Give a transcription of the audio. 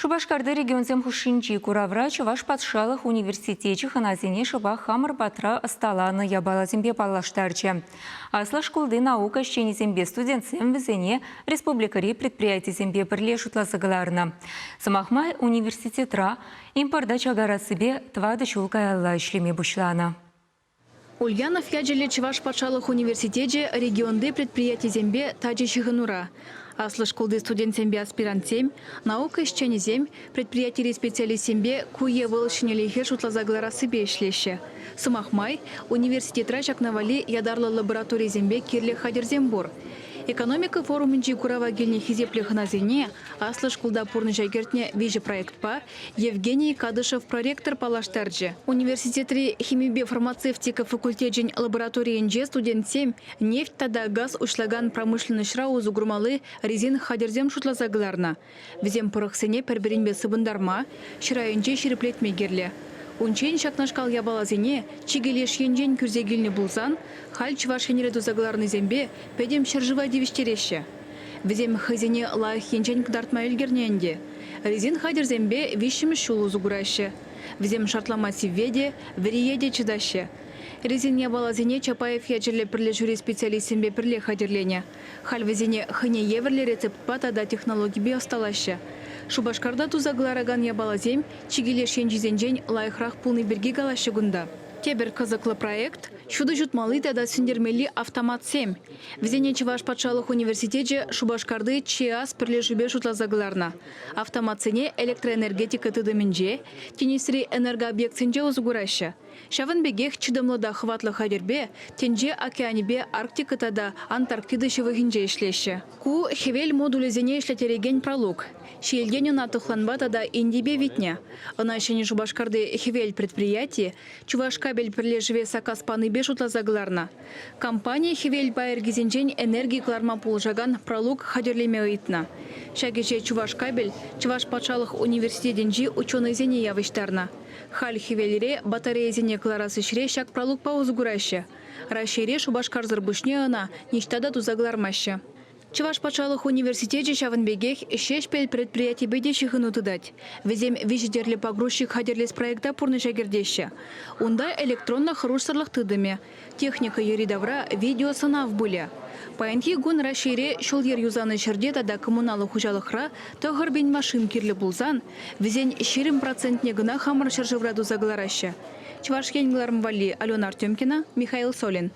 Шупашкарти регионсем хушшинчи куравра Чӑваш патшалӑх университечӗ хӑнасене шӑпах хамӑр патра ӑсталанӑ япаласемпе паллаштарчӗ. Аслӑ шкулти наука ӗҫченӗсемпе студентсем вӗсене республикӑри предприятисемпе пӗрле шутласа кӑларнӑ. Сӑмах май, университетра импорта чакарассипе тӑватӑ ҫул каялла ӗҫлеме пуҫланӑ. Ульянов ячӗллӗ Чӑваш патшалӑх университечӗ регионти предприятисемпе тачӑ ҫыхӑнура. Аслӑ шкулти студентсемпе аспирантсем, наука ӗҫченӗсем предприятири специалистсемпе ку е вӑл ҫӗнӗлӗхе шутласа кӑларассипе ӗҫлеҫҫӗ. Сӑмах май, университетра ҫакна валли ятарлӑ лабораторисемпе кирлӗ хатӗрсем пур. Экономика форумӗнчи курава килнӗ хисеплӗ хӑнасене аслӑ шкулта пурнӑҫа кӗртнӗ виҫӗ проектпа Евгений Кадышев проректор паллаштарчӗ. Университетри химипе фармацевтика факультечӗн лабораторийӗнче студентсем нефть тата газ уҫлакан промышленноҫра усӑ курмалли резин хатӗрсем шутласа кӑларнӑ. Вӗсем пӑрӑхсене пӗр-пӗринпе сыпӑнтарма, ҫӗр айӗнче ҫирӗплетме кирлӗ. Унччен ҫакнашкал япаласене чикӗ леш енчен кӳрсе килнӗ пулсан, халь Чӑваш Енре туса кӑларнисемпе пӗтӗм ҫӗршыва тивӗҫтереҫҫӗ. Вӗсем хӑйсене лайӑх енчен кӑтартма ӗлкӗрнӗ ӗнтӗ. Резин хатӗрсемпе виҫҫӗмӗш ҫул усӑ кураҫҫӗ. Вӗсем шартлама сивве те, вӗрие те чӑтаҫҫӗ. Резин япаласене Чапаев ячӗллӗ пӗрлешӳри специалистсемпе пӗрле хатӗрленӗ. Халь вӗсене хӑйне евӗрлӗ рецептпа тата технологипе ӑсталаҫҫӗ. Шупашкарта туса кӑларакан япаласем чикӗ леш енчисенчен лайӑхрах пулни пирки калаҫҫӗ кунта. Тепӗр кӑсӑклӑ проект, ҫутӑ ҫутмалли тата сӳнтермелли автоматсем. Вӗсене Чӑваш патшалӑх университечӗ Шупашкарти ЧИАС пӗрлешӳпе шутласа кӑларнӑ. Автоматсене электроэнергетика тытӑмӗнче, тинӗсри энергообъектсенче усӑ кураҫҫӗ. Ҫавӑн пекех чӑтӑмлӑ та хӑватлӑ хатӗрпе тӗнче океанӗпе Арктика тата Антарктида ҫывӑхӗнче ӗҫлеҫҫӗ. Ку хӗвел модулӗсене ӗҫлеттерекен пралук. Ҫиелтен ӑна тӑхланпа тата Индипе витнӗ. Ӑна Ҫӗнӗ Шупашкарти Хӗвел предприяти Чувашкабель пӗрлешӗве саккас панипе шутласа кӑларнӑ. Компани хӗвел пайӑркисенчен энерги кӑларма пулӑшакан пралук хатӗрлеме ыйтнӑ. Ҫак ӗҫе Чувашкабель Чӑваш патшалӑх университетӗнчи ученӑйсене явӑҫтарнӑ. Халь хӗвелре батарейӑсене кӑларас ӗҫре ҫак пралукпа усӑ кураҫҫӗ. Раҫҫейре Шупашкарсӑр пуҫне ӑна ниҫта та туса кӑлармаҫҫӗ. Чӑваш патшалӑх университечӗ ҫавӑн пекех Ҫеҫпӗл предприятипе те ҫыхӑну тытать. Вӗсем виҫӗ тӗрлӗ погрузчик хатӗрлес проекта пурнӑҫа кӗртеҫҫӗ. Унта электронлӑ хӑрушсӑрлӑх тытӑмӗ, техника йӗри-тавра видеосӑнав пулӗ. Паянхи кун Раҫҫейре ҫул-йӗр юсанӑ ҫӗрте тата коммуналлӑ хуҫалӑхра 9000 машин кирлӗ пулсан, вӗсен 20 процентне кӑна хамӑр ҫӗршывра туса кӑлараҫҫӗ. Чӑваш Ен кӑларӑм валли Алена Артемкина, Михаил Солин.